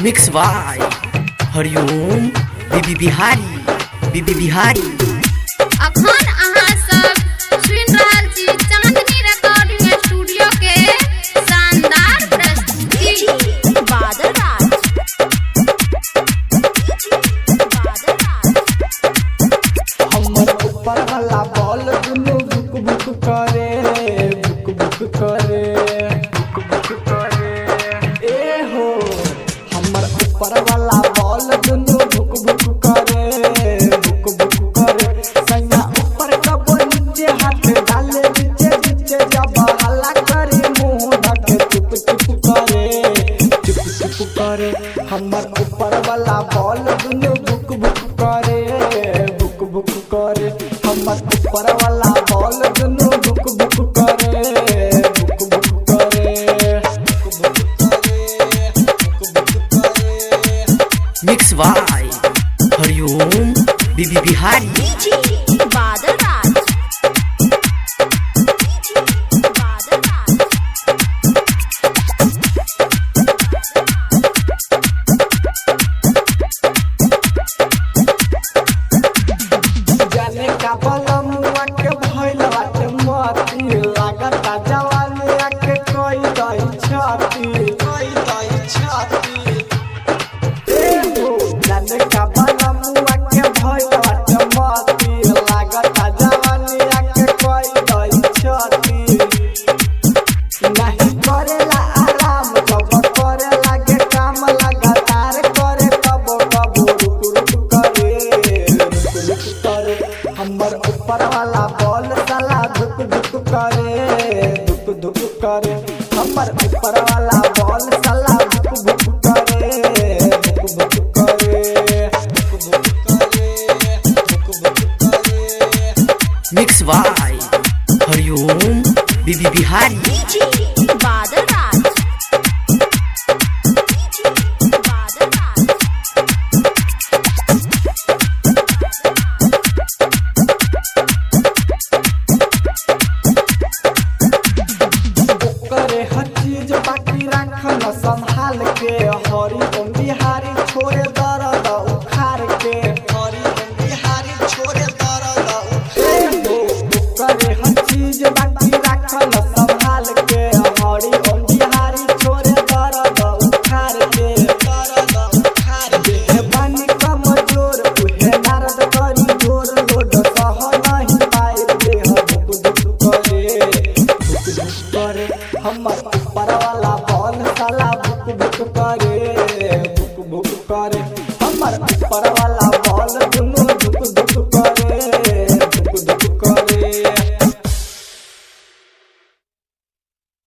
Mix by Hariom Bibi Bihari Bibi Bihari. अखन अहाँ सब सुनि रहल छी चांदनी रिकॉर्डिंग स्टूडियो के शानदार प्रस्तुति। बादल राज, बादल राज। हमर ऊपर वाला बॉल दुनु बुक बुक करे, बुक बुक करे, बुक बुक करे। ए हो, हमर ऊपर वाला बॉल दुनु बुक बुक करे, बुक बुक करे। सैया ऊपर कबो नीचे हाथ डाले, नीचे नीचे जब हल्ला करे, मुंह ढके चुप चुप करे, चुप चुप करे। हमर ऊपर वाला बॉल दुनु बुक बुक करे, बुक बुक करे। हमर ऊपर वाला बॉल दुनु बुक बुक करे, बुक बुक करे, बुक बुक करे, बुक बुक करे। Mix by Hariom Bibi Bihari. Badal Raj, Badal Raj. जाने का बलमुआ के भइल बाटे मती, लागता जवानिया के कोई दई छाती, कोई दई छाती। ए हो, जाने का बलमुआ के भइल बाटे मती, लागता जवानिया के कोई दई छाती। नहीं करेला आराम, जब करे लागे काम लगातार करे, तब कबो रुक रुक करे, रुक रुक करे। हमर ऊपर वाला बॉल साला धुक धुक करे, धुक धुक करे। हमर ऊपर वाला बॉल साला धुक धुक करे, धुक धुक करे, धुक धुक करे, धुक धुक करे। Mix by Hariom Bibi Bihari. Badal Raj, Badal Raj. करे हर चीज बाकी राखन संभाल के, हरि ओम बिहारी छोड़े दर्द उखाड़ के, हरि ओम बिहारी छोड़े दर्द उखाड़ के। करे हर चीज बाकी राखन संभाल के, हरि ओम बिहारी छोड़े दर्द उखाड़ के, दर्द उखाड़ के। देह बानी कमजोर, उहे नारद करी जोर, लोड सह नहीं पाए, देह धुक धुक करे, धुक धुक करे। हमर ऊपर वाला बॉल साला बुक बुक करे, बुक बुक करे। हमर ऊपर वाला